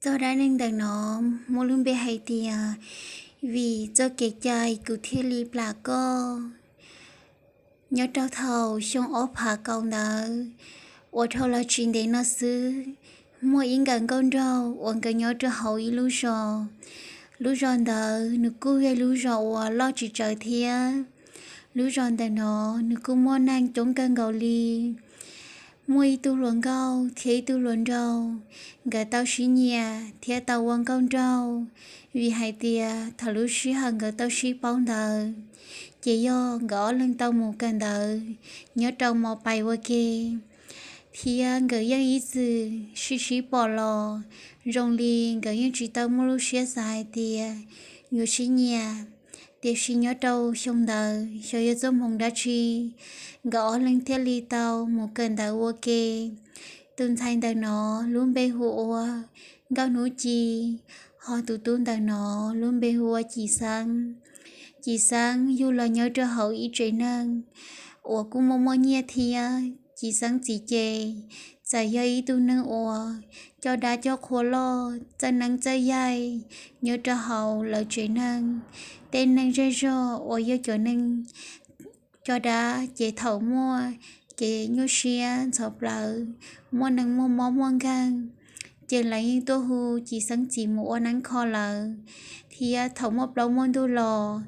Txoj dab neeg ntawm no muaj lub npe hais tias vim txoj kev cai kuv thiaj li plam koj. Nyob rau thaum xyoo ob phav kaum ntawd, uas dhau los tsis ntev no xwb, muaj ib nkawm nkauj nraug uas nkawd nyob rau hauv ib lub zos. Lub zos ntawd nws kuj yog lub zos uas loj tsis tsawg thiab. Lub zos ntawm no nws kuj muaj neeg coob kawg nkaus li. Muaj ib tug hluas nkauj thiab ib tug hluas nraug, nkawd tau sib nyiam thiab tau ua nkauj nraug, vim hais tias thaum lub sij hawm nkawd tau sib paub ntawd, ces yog nkawd ob leeg tau mus kawm ntawv nyob rau mos pais ua ke, thiab nkawd yeej ib txwm sib sib pom los zoo li nkawd yeej tsis tau muaj lub siab xav hais tias yuav sib nyiam. Tiam sis nyob rau xyoo ntawd xyov yog txoj hmoov dab tsi, nkawd ob leeg thiaj li tau mus kawm ntawv ua ke. Tus ntxhais ntawm no lub npe hu ua Nkauj Hnub Ci, ho tus tub ntawm no lub npe hu ua Ci Xeeb. Ci Xeeb yug los nyob rau hauv ib tsev neeg uas kuj muaj muaj nyiaj thiab. Ci Xeeb txiv ces txawm yog ib tug neeg uas coj dab coj qhua loj txawj neeb txawj yaig nyob rau hauv lawv tsev neeg. Tej neeg zej zog uas yog cov neeg coj dab ces thaum muaj kev nyuaj siab ntxhov plawv, muaj neeg muaj mob muaj nkeeg, ces lawv yeej tuaj hu Ci Xeeb txiv mus ua neeb kho lawv, thiab thaum muaj plaub muaj ntug los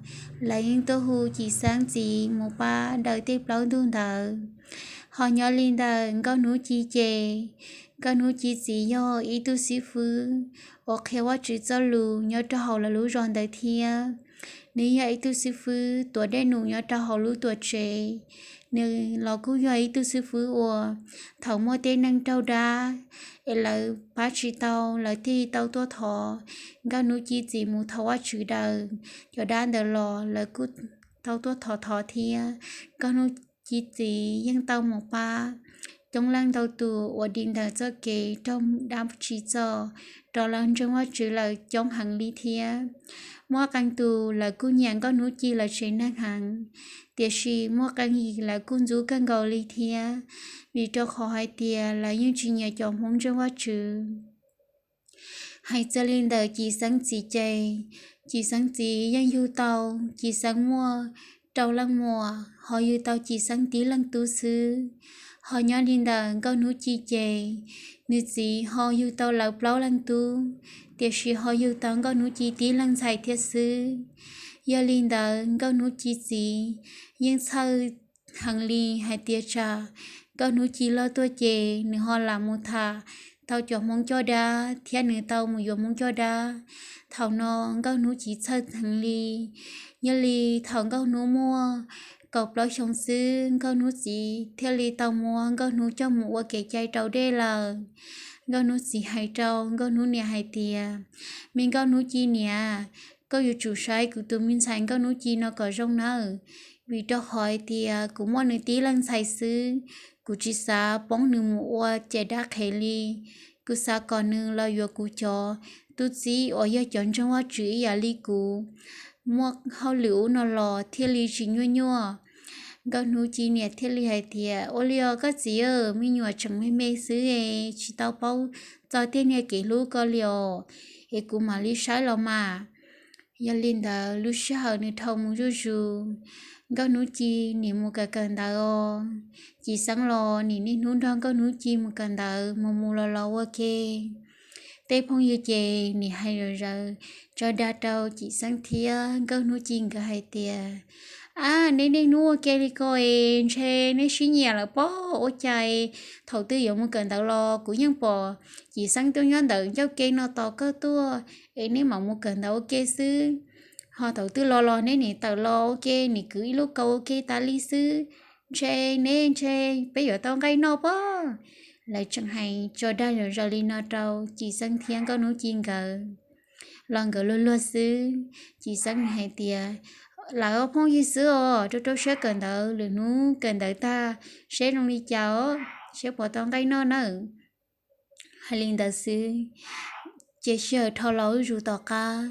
lawv yeej tuaj hu Ci Xeeb txiv mus pab daws tej plaub ntug ntawd. Ho nyob li ntawm Nkauj Hnub Ci ces, Nkauj Hnub Ci txiv yog ib tug xib fwb uas qhia Vajtswv txoj lus nyob rau hauv lawv lub zos ntawd thiab. Nws yog ib tug xib fwb tuav dej num nyob rau hauv lub tuam tsev. Nws los kuj yog ib tug xib fwb uas thaum muaj tej neeg raug dab es lawv pab tsis tau, lawv thiaj tau tuaj thov Nkauj Hnub Ci txiv mus thov Vajtswv daws cov dab ntawd los lawv kuj tau tuaj thov thov thiab. Nkauj Hnub Ci txiv yeej tau mus pab coob leej ntau tus uas dim ntawm txoj kev raug dab tsim txom rov los ntseeg Vajtswv lawm coob heev li thiab. Muaj qee tus lawv kuj nyiam Nkauj Hnub Ci lawv tsev neeg heev, tiam sis muaj qee yim lawv kuj ntxub kawg nkaus li thiab, vim rau qhov hais tias lawv yeej tsis nyiam cov Hmoob ntseeg Vajtswv. Hais txog li ntawm Ci Xeeb txiv ces, Ci Xeeb txiv yeej yug tau, Ci Xeeb muaj rau leej muam, ho yug tau Ci Xeeb tib leeg tub xwb. Ho nyob li ntawm Nkauj Hnub Ci ces, nws txiv ho yug tau lawv plaub leeg tub, tiam sis ho yug tau Nkauj Hnub Ci tib leeg ntxhais thiab xwb. Yog li ntawd Nkauj Hnub Ci txiv yeej txhawj heev li hais tias tsam Nkauj Hnub Ci loj tuaj ces nws ho lam mus tham tau cov Hmoob coj dab thiab nws tau mus yuav Hmoob coj dab. Thaum no Nkauj Hnub Ci txhawj heev li. Yog li thaum Nkauj Hnub muaj kaum plaub xyoo xwb, Nkauj Hnub txiv thiaj li tau muab Nkauj Hnub coj mus ua kev cai rau dej lawm. Nkauj Hnub txiv hais rau Nkauj Hnub niam hais tias, me Nkauj Hnub Ci niam, koj yuav tsum saib kuv tus me ntxhais Nkauj Hnub Ci no kom zoo nawb, vim rau qhov hais tias kuv muaj nws tib leeg ntxhais xwb, kuv tsis xav poob nws mus ua caj dab qhev li. Kuv xav kom nws los yuav kuv cov tub txib uas yog cov ntseeg Vajtswv ib yam li kuv, muaj hauj lwm ub no los thiaj li tsis nyuaj nyuaj. Nkauj Hnub Ci niam thiaj li hais tias, ua li os koj txiv, me nyuam tseem me me xwb, tsis tau paub txog tej niag kev hlub ko li os, es kuv mam li saib los mas. Yog li ntawd lub sij hawm nws dhau mus zuj zus, Nkauj Hnub Ci nim mus kawm kawm ntawv os. Ci Xeeb los nim niaj hnub nrog Nkauj Hnub Ci mus kawm ntawv mus mus los los ua ke. Tej phooj ywg ces nim hais zom zaws tso dag rau Ci Xeeb thiab Nkauj Hnub Ci nkawd hais tias, ab, neb niaj hnub ua ke li ko es ntshe neb sib nyiam lawm pob, ua cas thaum twg yuav mus kawm ntawv los kuv yeej pom Ci Xeeb tuaj nyob ntawm ncauj ke no tos koj tuaj, es neb mam mus kawm ntawv ua ke xwb. Ho thaum twg los los neb nim tawm los ua ke nim kwv ib lub kaus ua ke tas li xwb. Ntshe neb, ntshe peb yuav tau nqaij noj pob. Lawv tseem hais tso dag zom zaws li no rau Ci Xeeb thiab Nkauj Hnub Ci nkawd los nkawd luag luag xwb. Ci Xeeb hais tias, lawv ob phooj ywg xwb os, rau rau siab kawm ntawv, lwm hnub kawm ntawv tag seb zoo li cas os, seb puas tau nqaij noj nawb. Hais li ntawd xwb, ces sij hawm dhau los zuj zus tom qab,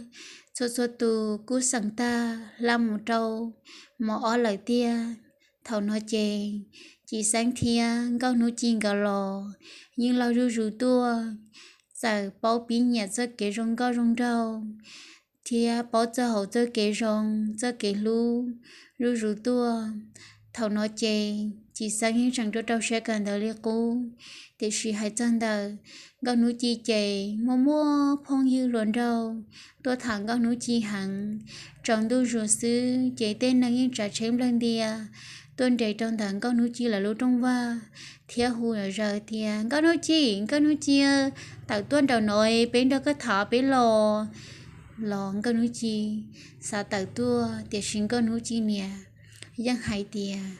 txhua txhua tus kuj xeem tag hla mus rau mos ob lawm tiag. Thaum no ces Ci Xeeb thiab Nkauj Hnub Ci nkawd los yeej laug zuj zus tuaj. txawm paub pib nyiam txoj kev zoo nkauj zoo nraug thiab paub txoj hau txoj kev zoo, txoj kev hlub zuj zus tuaj. Thaum no ces Cim Xeeb yeej tseem rau rau siab kawm ntawv li qub, tiam sis hais txog ntawm Nkauj Hnub Ci ces muaj muaj phooj ywg hluas nraug tuaj tham Nkauj Hnub Ci heev. Tsaus ntuj zus xwb ces tej neeg yeej tsav tsheb nplawg ntia tuaj nres rau ntawm Nkauj Hnub Ci lawv lub rooj vag thiab hu zom zaws tias, Nkauj Hnub Ci, Nkauj Hnub Ci, tawm tuaj nraum no, peb nrog koj tham peb los. Los Nkauj Hnub Ci xav tawm tuaj, tiam sis Nkauj Hnub Ci niam yeej hais tias,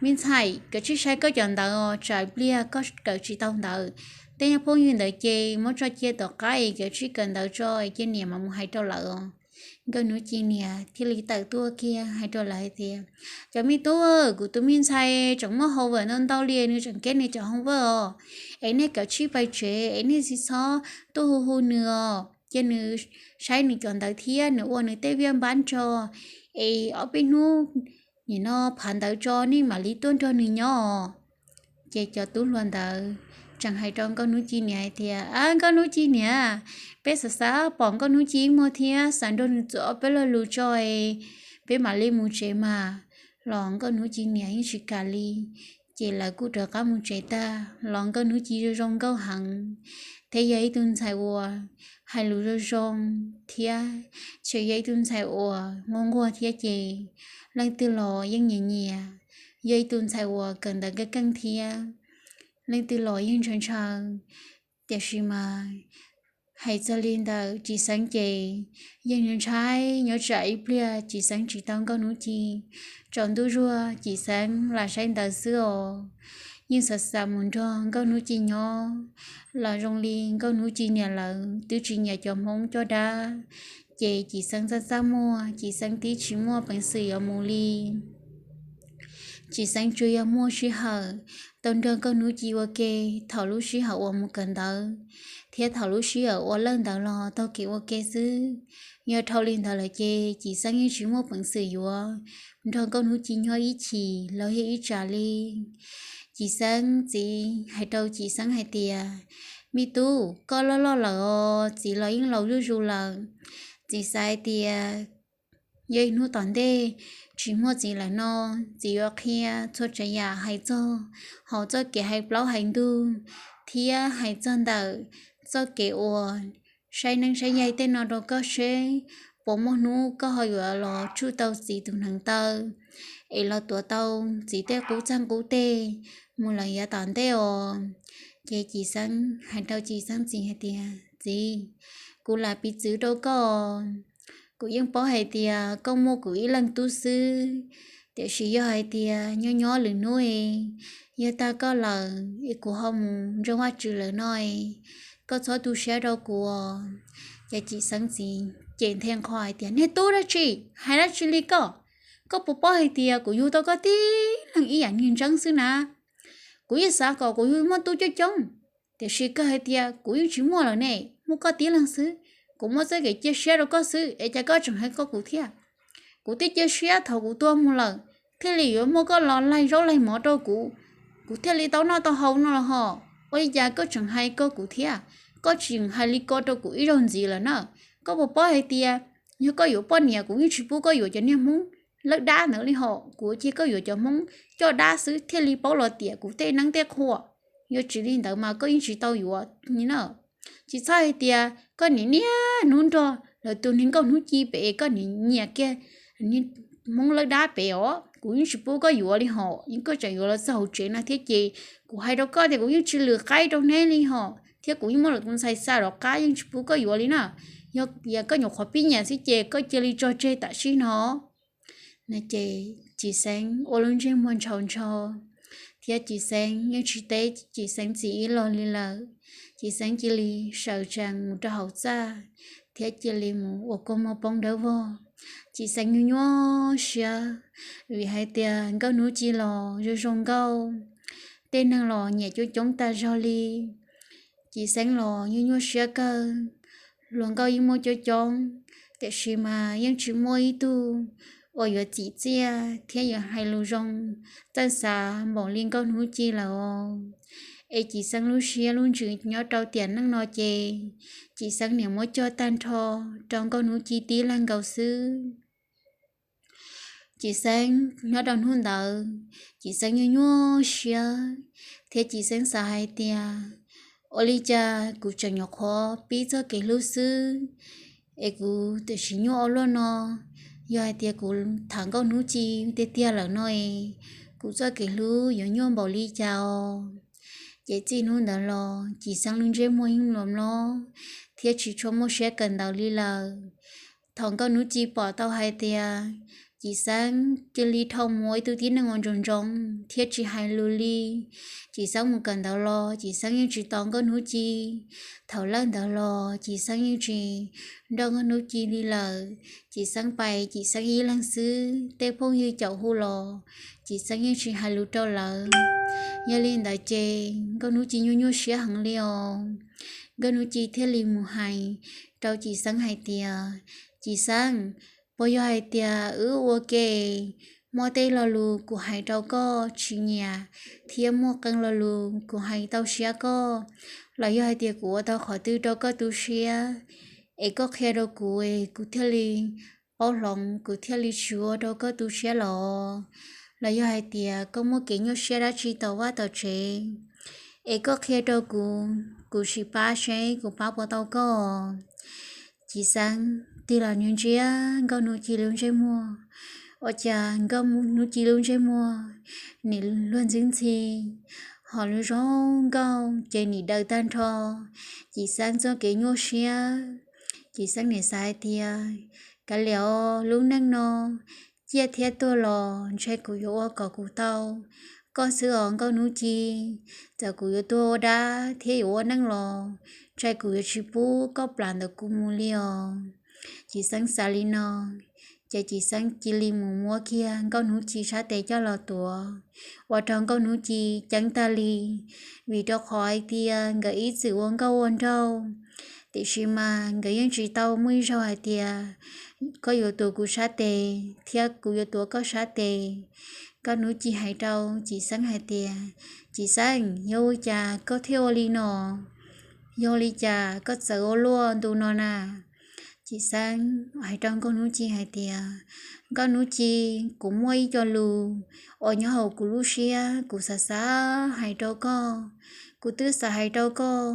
Me ntxhais, koj cia li saib koj cov ntawv os, tsam pliag koj kawm tsis tau ntawv. Tej phooj ywg ntawd ces muab tso cia tom qab es koj cia li kawm ntawv tso es cia niam mam mus hais rau lawv os. Nkauj Hnub Ci niam thiaj li tawm tuaj kiag hais rau lawv hais tias, Cov me tub, kuv tus me ntxhais tseem muaj homework ntau ntau li, nws tseem keb nws cov homework os, es nej kawm tsij pais tsev es nej tsis txhob tuaj hu hu nws os, cia nws saib nws cov ntawv thiab nws ua nws tej viaj npab tso, es ob peb hnub nim no phav ntawv tso nej mam li tuaj nrog nws nyob os. Ces cov tub hluas ntawd tseem hais rau Nkauj Hnub Ci niam hais tias, Ab, Nkauj Hnub Ci niam, peb xav xav pom Nkauj Hnub Ci ib muag thiab xav nrog nws txuas ob peb lo lus tso, peb mam li mus tsev mas. Los Nkauj Hnub Ci niam yeej tsis kam li. Ces lawv kuj rov qab mus tsev tag los Nkauj Hnub Ci zoo zoo nkauj heev thiab yog ib tug ntxhais uas hais lus zoo zoo thiab tseem yog ib tug ntxhais uas nquag nquag thiab ces leej twg los yeej nyiam nyiam. Yog ib tug ntxhais uas kawm ntawv keej keej thiab leej twg los yeej ntshaw ntshaw. Tiam sis mas hais txog li ntawm Cim Xeeb ces yeej ntshai nyob tsam ib pliag Cim Xeeb tsis tau Nkauj Hnub Ci. Tsaus ntuj zuag Cim Xeeb lam saib ntawv xwb os, yeej xav xav mus nrog Nkauj Hnub Ci nyob los zoo li Nkauj Hnub Ci niam lawv twb tsis nyiam cov Hmoob coj dab. Ces Cim Xeeb txaj txaj muag, Cim Xeeb twb tsis muaj peev xwm yuav mus li. Cim Xeeb tsuas yog muaj sij hawm tau nrog Nkauj Hnub Ci ua ke thaum lub sij hawm uas mus kawm ntawv thiab thaum lub sij hawm ua lawj ntawv los taug kev ua ke xwb. Yog dhau li ntawd lawm ces Cim Xeeb yeej tsis muaj peev xwm yuav nrog Nkauj Hnub Ci nyob ib chim los yog ib tsam li. Cim Xeeb txiv hais rau Cim Xeeb hais tias, Me tub, koj loj loj lawm os, txiv los yeej laus zuj zus lawm. Txiv xav hais tias yog ib hnub tom ntej tsis muaj txiv lawm no, txiv yuav qhia txhua tsav yam hais txog hauv txoj kev hais plaub hais ntug thiab hais txog ntawm txoj kev uas saib neeb saib yaig tej no rau koj seb puas muaj hnub koj ho yuav los tsuj tau txiv tus hneev taw es los tuav tau txiv tej qub txeeg qub teg mus lawm yav tom ntej os. Ces Cim Xeeb hais rau Cim Xeeb txiv hais tias, Txiv, kuv lam piv txwv rau koj, kuv yeej paub hais tias koj muaj kuv ib leeg tub xwb, tiam sis yog hais tias nyob nyob lwm hnub es yog tag koj lawm es kuv ho mus ntsib Vajtswv lawm no es koj txhob tu siab rau kuv os. Ces Cim Xeeb txiv cem nthe nqho hais tias, Niag tub dab tsi, hais dab tsi li koj? Koj puas paub hais tias kuv yug tau koj tib leeg ib yam niag ntseeb xwb na? Kuv yeej xav kom kuv yug muaj tub coob coob, tiam sis koj hais tias kuv yeej tsis muaj lawm ne, muaj koj tib leeg xwb. Kuv muab txoj kev cia siab rau koj xwb es cas koj tseem hais koj kuv thiab? Kuv twb cia siab thaum kuv tuag mus lawm thiaj li yuav muab koj los laig zaub laig mov rau kuv, kuv thiaj li tau noj tau haus no los hos. Ua li cas koj tseem hais koj kuv thiab? Koj tseem hais li ko rau kuv ib zaug ntxiv lawm na. Koj puas paub hais tias yog koj yuav poj niam kuv yeej tsis pub koj yuav cov niag Hmoob lawb dab ntawd li hos, kuv cia koj yuav cov Hmoob coj dab xwb thiaj li paub los tiam kuv tej neeb tej qhuav. Yog tsis li ntawd mas koj yeej tsis tau yuav li na. Tsis txhob hais tias koj nim niaj hnub nrog lawv tus niag Nkauj Hnub Ci pem, koj nim nyiam kiag niag Hmoob lawb dab pem os, kuv yeej tsis pub koj yuav li hos. Yeej koj tseem yuav los txog hauv tsev no thiab ces kuv hais rau koj tias kuv yeej tsis lwm qaib rau neb li hos, thiab kuv yeej muab lawv tus ntxhais xa rov qab, yeej tsis pub koj yuav li na. Yog koj nyuam qhuav pib nyiam xwb ces koj cia li tso tseg tam sim no. No ces Cim Xeeb ua lub ntsej muag ntshaus ntsho, thiab Cim Xeeb yeej tsis teb Cim Xeeb txiv ib los li lawm. Cim Xeeb cia li sawv tsees mus rau hauv txaj, thiab cia li mus ua kua muag poob dawb vog. Cim Xeeb nyuaj nyuaj siab, vim hais tias Nkauj Hnub Ci los zoo zoo nkauj, tej neeg los nyiam coob coob tas zog li. Cim Xeeb los nyuaj nyuaj siab kawg. Hluas nkauj yeej muaj coob coob, tiam sis mas yeej tsis muaj ib tug uas yuav txim txiaj thiab yuav hais lus zoo txawj xav npaum li Nkauj Hnub Ci lawm os. Es Cim Xeeb lub siab lub ntsws nyob rau tiam neej no ces Cim Xeeb niam muab coj tag nrho rau Nkauj Hnub Ci tib leeg nkaus xwb. Cim Xeeb nyob rau hnub ntawd, Cim Xeeb nyuaj nyuaj siab thiab Cim Xeeb xav hais tias, ua li cas kuv tseem nyuam qhuav pib txoj kev hlub xwb es kuv tam sim nyuaj ua luaj no. Yog hais tias kuv tham Nkauj Hnub Ci tiag tiag lawm no es kuv txoj kev hlub yuav nyuaj npaum li cas os? Ces txij hnub ntawd los Cim Xeeb lub ntsej muag yeej mluas mlob thiab tsis tshua muaj siab kawm ntawv li lawm. Thaum Nkauj Hnub Ci pom tau hais tias Cim Xeeb cia li dhau mus ua ib tug tib neeg uas ntsoov ntsoov thiab tsis hais lus li, Cim Xeeb mus kawm ntawv los Cim Xeeb yeej tsis tos Nkauj Hnub Ci. Thaum lawj ntawv los Cim Xeeb yeej tsis nrog Nkauj Hnub Ci li lawm. Cim Xeeb pais Cim Xeeb ib leeg xwb, tej phooj ywg caum hu los Cim Xeeb yeej tsis hais lus rau lawv. Yog li ntawd ces Nkauj Hnub Ci nyuaj nyuaj siab heev li os. Nkauj Hnub Ci thiaj li mus hais rau Cim Xeeb hais tias, Cim Xeeb, puas yog hais tias wb ua ke muaj tej lo lus kuv hais rau koj tsis nyiam thiab muaj qee lo lus kuv hais tau siab koj, los yog hais tias kuv ua tau qhov twg rau koj tu siab es koj qhia rau kuv es kuv thiaj li paub hloov, kuv thiaj li tsis ua rau koj tu siab los? Los yog hais tias koj muaj kev nyuaj siab dab tsi tom vaj tom tsev es koj qhia rau kuv, kuv sim pab seb kuv pab puas tau koj. Cim Xeeb tig los ntsia Nkauj Hnub Ci lub ntsej muag, ua cas Nkauj Hnub Ci lub ntsej muag nim luag ntxhi ntxhi, ho lub zoo nkauj ces nim daws tag nrho Cim Xeeb txoj kev nyuaj siab. Cim Xeeb nim xav hais tias, kav liam os, lub neej no ciaj thiab tuag los ntshe kuv yuav ua kom kuv tau koj xwb os Nkauj Hnub Ci. Txawm kuv yuav tuag ua dab thiab yuav ua neej los ntshe kuv yuav tsis pub koj plam ntawm kuv mus li os. Cim Xeeb xav li no, ces Cim Xeeb cia li mus muab kiag Nkauj Hnub Ci sab tes coj los tuav, ua rau Nkauj Hnub Ci ceeb tag li, vim rau qhov hais tias nkawd ib txwm ua nkauj ua nraug, tiam sis mas nkawd yeej tsis tau muaj ib zaug hais tias koj yuav tuav kuv sab tes thiab kuv yuav tuav koj sab tes. Nkauj Hnub Ci hais rau Cim Xeeb hais tias, Cim Xeeb, yog ua cas koj thiaj ua li no? Yog ua li cas koj txawv ua luaj ntu no na? Cim Xeeb hais rau Nkauj Hnub Ci hais tias, Nkauj Hnub Ci, kuv muaj ib co lus uas nyob hauv kuv lub siab kuv xav xav hais rau koj. Kuv twb xav hais rau koj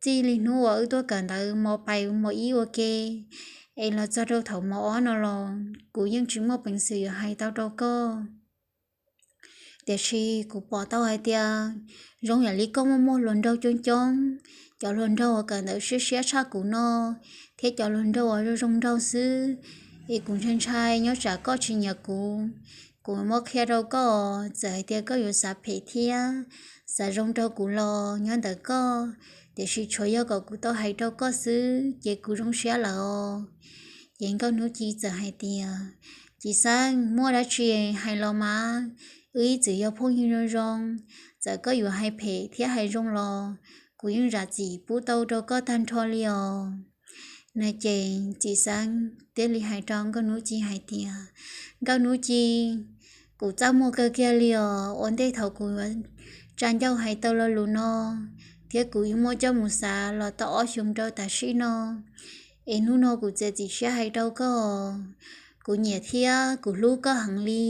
txij li hnub uas wb tuaj kawm ntawv mos pais mos ib ua ke es los txog rau thaum mos ob no los kuv yeej tsis muaj peev xwm yuav hais tau rau koj. Tiam sis kuv pom tau hais tias zoo yam li koj muaj muaj hluas nraug coob coob, cov hluas nraug uas kawm ntawv siab siab tshaj kuv no thiab cov hluas nraug uas zoo zoo nraug xwb, es kuv ntshai ntshai nyob tsam koj tsis nyiam kuv. Kuv muab qhia rau koj, txawm hais tias koj yuav xav phem thiab xav zoo rau kuv los nyob ntawm koj, tiam sis tsuas yog kom kuv tau hais rau koj xwb ces kuv zoo siab lawm os. Ces Nkauj Hnub Ci txawm hais tias, Cim Xeeb, muaj dab tsi hais los mas, wb ib txwm yog phooj ywg zoo zoo, txawm koj yuav hais phem thiab hais zoo los kuv yeej zam txim pub tau rau koj tag nrho li os. No ces Cim Xeeb thiaj li hais rau Nkauj Hnub Ci hais tias, Nkauj Hnub Ci, kuv txaj muag kawg kiag li os, ua ntej thaum kuv yuav tsa ncauj hais tau lo lus no thiab kuv yeej muab coj mus xav los tau ob xyoos rau tam sim no, es hnub no kuv txiav txim siab hais rau koj, kuv nyiam thiab kuv hlub koj heev li.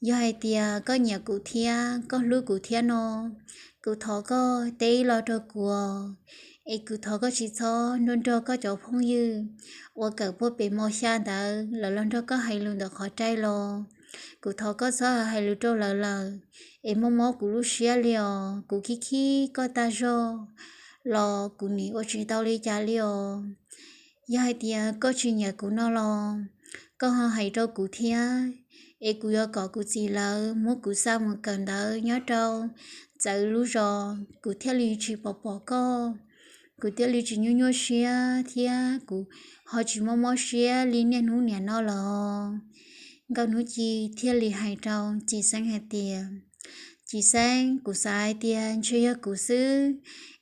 Yog hais tias koj nyiam kuv thiab koj hlub kuv thiab no, kuv thov koj teb ib lo rau kuv, es kuv thov koj tsis txhob nrog nrog koj cov phooj ywg uas kawm puag pem mos xya ntawd lawv los nrog koj hais lus ntawm qhov rai los. Kuv thov koj txhob hais lus rau lawv lawm, es mob mob kuv lub siab li os, kuv khib khib koj tag zog los kuv nim ua tsis tau li cas li os. Yog hais tias koj tsis nyiam kuv no los koj ho hais rau kuv thiab, es kuv yuav kom kuv txiv lawv muab kuv xa mus kawm ntawv nyob rau txawv lub zos, kuv thiaj li tsis pom pom koj, kuv thiaj li tsis nyuaj nyuaj siab thiab kuv ho tsis mob mob siab li niaj hnub niam no los. Nkauj Hnub Ci thiaj li hais rau Cim Xeeb hais tias, Cim Xeeb, kuv xav hais tias ntshe yog kuv xwb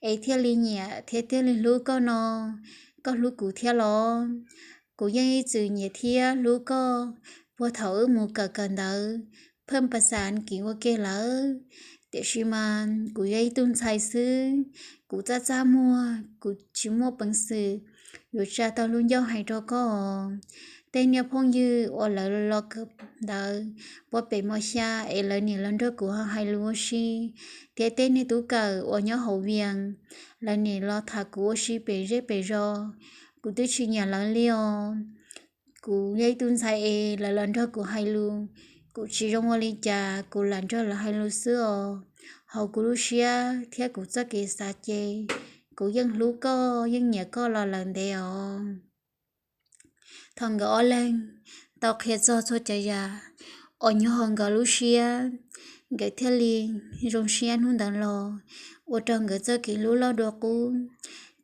es thiaj li nyiam thiab thiaj li hlub koj no, koj hlub kuv thiab los? Kuv yeej ib txwm nyiam thiab hlub koj puag thaum wb mus kawm kawm ntawv, phaj pas xas kis ua ke lawm. Tiam sis mas kuv yog ib tug ntxhais xwb, kuv txaj txaj muag, kuv tsis muaj peev xwm yuav tsa tau lub ncauj hais rau koj. Tej niag phooj ywg uas lawv los kawm ntawv puag pem Mos Xya es lawv niam los nrog kuv hais lus ua si, thiab tej niag tub kawm uas nyob hauv Vias, lawv niam los tham kuv ua si pem zej pem zos. Kuv twb tsis nyiam lawv li os. Kuv yog ib tug ntxhais es lawv los nrog kuv hais lus, kuv tsis zoo ua li cas kuv lam nrog lawv hais lus xwb os. Hauv kuv lub siab thiab kuv txoj kev xav ces kuv yeej hlub koj, yeej nyiam koj los lawm ntev os. Thaum nkawd ob leeg tau qhia txog txhua cov yam uas nyob hauv nkawd lub siab, nkawd thiaj li zoo siab hnub ntawd los, ua rau nkawd txoj kev hlub loj dua qub.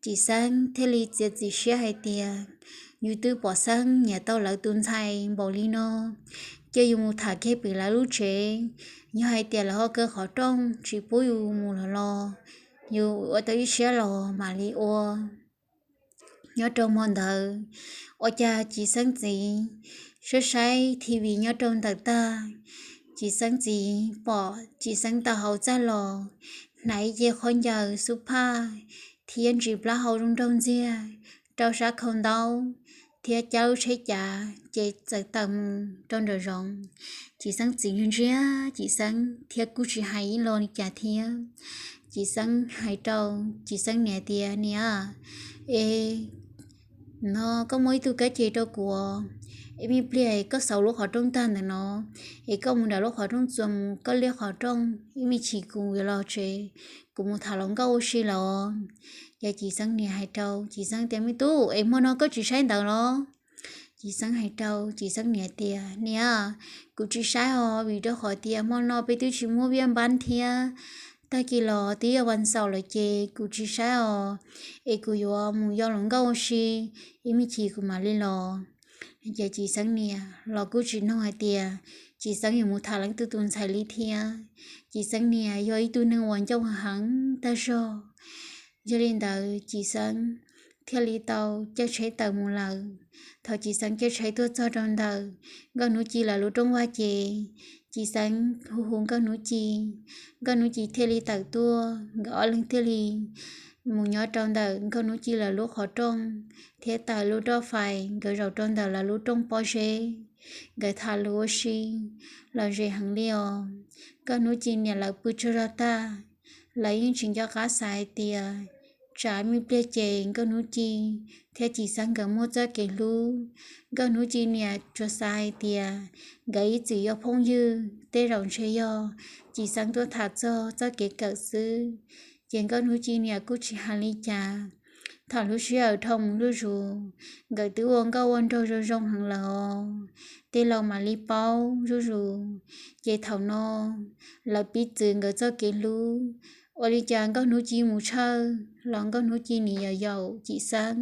Txiv Xeeb thiaj li txiav txim siab hais tias, yus twb pom Xeeb nyiam tau lawv tus ntxhais npaum li no, cia yus mus tham kiag pem lawv lub tsev. Yog hais tias lawv ho kaw qhov rooj tsis pub yus mus los los, yus ua tau ib siab los mam li ua. Nyob rau hmo ntawd, ua cas Txiv Xeeb txiv saib saib T V nyob rau ntawm tag, Txiv Xeeb txiv pom Txiv Xeeb tau hauv txaj los, hnav ib ce khaub ncaws xub phaj thiab ntsis plaub hau zoo nraug ntxiag, rau sab khau ntaub thiab cab lub tsheb cav ces txawm tawm mus rau nraum zoov. Txiv Xeeb txiv ntsia ntsia Txiv Xeeb thiab kuj tsis hais ib lo li cas thiab. Txiv Xeeb hais rau Txiv Xeeb niam tias, niam, es no koj muab ib tug kab ce rau kuv, ib me pliag koj xauv lub qhov rooj tag ntawm no, es koj mus nram lub qhov rooj txuas mus koj liab qhov rooj, ib me chim kuv yuav los tsev, kuv mus tham hluas nkauj ua si los. Ces Txiv Xeeb niam hais rau Txiv Xeeb tias, me tub, es hmo no koj tsis saib ntawv los? Txiv Xeeb hais rau Txiv Xeeb niam tias, niam, kuv tsis saib os, vim rau qhov tias hmo no peb twb tsis muaj viaj npab thiab, tag kis los twb yog vas xaum lawm ces kuv tsis saib os, es kuv yuav mus yos hluas nkauj ua si, ib me chim kuv mam li los. Ces Txiv Xeeb niam los kuj tsis noog hais tias Txiv Xeeb yuav mus tham leej twg tus ntxhais li thiab. Txiv Xeeb niam yog ib tug neeg uas ncauj heev tag zog. Yog li ntawd Txiv Xeeb thiaj li tau caij tsheb tawm mus lawm. Thaum Txiv Xeeb caij tsheb tuaj txog rau ntawm Nkauj Hnub Ci lawv lub rooj vag ces Txiv Xeeb hu hu Nkauj Hnub Ci. Nkauj Hnub Ci thiaj li tawm tuaj, nkawd ob leeg thiaj li mus nyob rau ntawm Nkauj Hnub Ci lawv lub qhov rooj thiab tawm lub roj fais, nkawd zaum rau ntawm lawv lub rooj pob zeb, nkawd tham lus ua si los ze heev li os. Nkauj Hnub Ci niam lawv pw tsaug zog tag, lawv yeej tsis nco qab xav hais tias tsam me pliag ces Nkauj Hnub Ci thiab Txiv Xeeb nkawd muaj txoj kev hlub. Nkauj Hnub Ci niam tsuas xav hais tias nkawd ib txwm yog phooj ywg, tej zaum ntshe yog Txiv Xeeb tuaj tham txog txoj kev kawm xwb, ces Nkauj Hnub Ci niam kuj tsis hais li cas. Thaum lub sij hawm dhau mus zuj zus, nkawd twb ua nkauj ua nraug zoo zoo heev lawm os. Tej laus mam li paub zuj zus, ces thaum no lawv piv txwv nkawd txoj kev hlub. Ua li cas Nkauj Hnub Ci mus tshawj los Nkauj Hnub Ci nim yaum yaum Txiv Xeeb,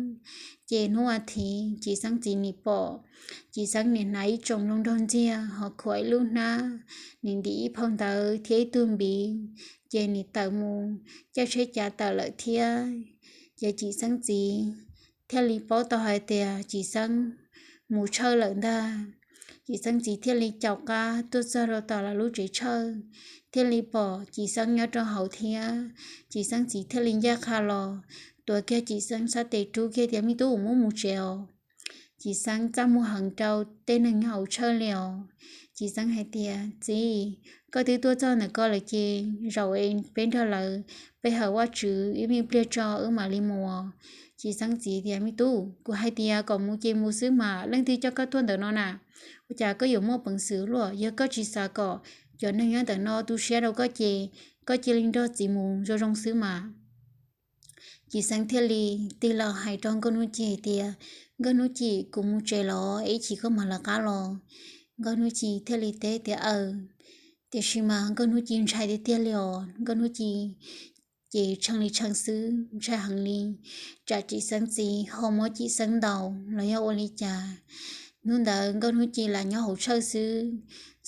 ces hnub a thiv Txiv Xeeb txiv nim pom Txiv Xeeb nim hnav ib tsoom loo nraug ntxiag ho khuam ib lub hnab, nim ntim ib phau ntawv thiab ib tug npiv, ces nim tawm mus caij tsheb cav tawm lawm thiab. Ces Txiv Xeeb txiv thiaj li paub tau hais tias Txiv Xeeb mus tshawj lawm ntag. Txiv Xeeb txiv thiaj li caum qab tuaj txog rau tom lawv lub tsev tshawj, thiaj li pom Txiv Xeeb nyob rau hauv thiab. Txiv Xeeb txiv thiaj li ncaj qha los tuav kiag Txiv Xeeb sab tes rub kiag tias, me tub, muab mus tsev os. Txiv Xeeb txaj muag heev rau tej neeg nyob hauv tshawj li os. Txiv Xeeb hais tias, txiv, koj twb tuaj txog ntawm ko lawm ces zaum es peb nrog lawv, peb hawm Vajtswv ib me pliag tso wb mam li mus. Txiv Xeeb txiv tias, me tub, kuv hais tias kom mus ces mus xwb mas, leej twg coj koj tuaj ntawm no na? Ua cas koj yuav muaj peev xwm luaj? Yog koj tsis xav kom cov neeg nyob ntawm no tu siab rau koj ces koj cia li nrog txiv mus zoo zoo xwb mas. Txiv Xeeb thiaj li tig los hais rau Nkauj Hnub Ci hais tias, Nkauj Hnub Ci, kuv mus tsev los, ib chim koj mam lawv qab los. Nkauj Hnub Ci thiaj li teb tias, aws. Tiam sis mas Nkauj Hnub Ci ntshai tiag tiag li os. Nkauj Hnub Ci ces tshee li tshee xwb, ntshai heev li, tsam Txiv Xeeb txiv ho muab Txiv Xeeb ntaus los yog ua li cas. Hnub ntawd Nkauj Hnub Ci lam nyob hauv tshawj xwb.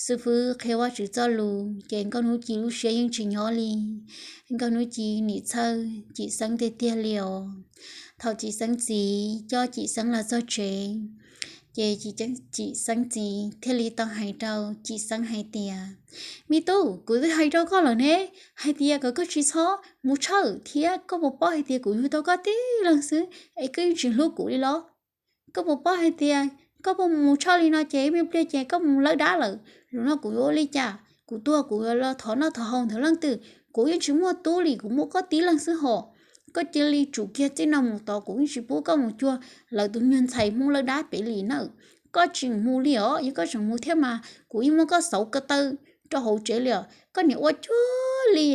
Xib fwb qhia Vajtswv txoj lus ces Nkauj Hnub Ci lub siab yeej tsis nyob li. Nkauj Hnub Ci nim txhawj Txiv Xeeb tiag tiag li os. Thaum Txiv Xeeb txiv coj Txiv Xeeb los txog tsev, Ces Cim Xeeb txiv thiaj li tau hais rau Cim Xeeb hais tias, me tub, kuv twb hais rau koj lawm ne, hais tias kom koj tsis txhob mus tshawj thiab, koj puas paub hais tias kuv yug tau koj tib leeg xwb es koj yeej tsis hlub kuv li los? Koj puas paub hais tias koj puas mus tshawj li no ces ib me pliag ces koj mus lawb dab lawm, zaum no kuv yuav ua li cas? Kuv tuag kuv los thov noj thov haus ntawm leej twg? Kuv yeej tsis muaj tub li, kuv muaj koj tib leeg xwb hos. Koj cia li tsum kiag txij no mus tod, kuv yeej tsis pub koj mus cuag lawv tus niag ntxhais Hmoob lawb dab pem li nawb. Koj tseem mus li os? Yog koj tseem mus thiab mas kuv yeej muab koj xauv ko taw rau hauv tsev li os. Koj niam ua cuag li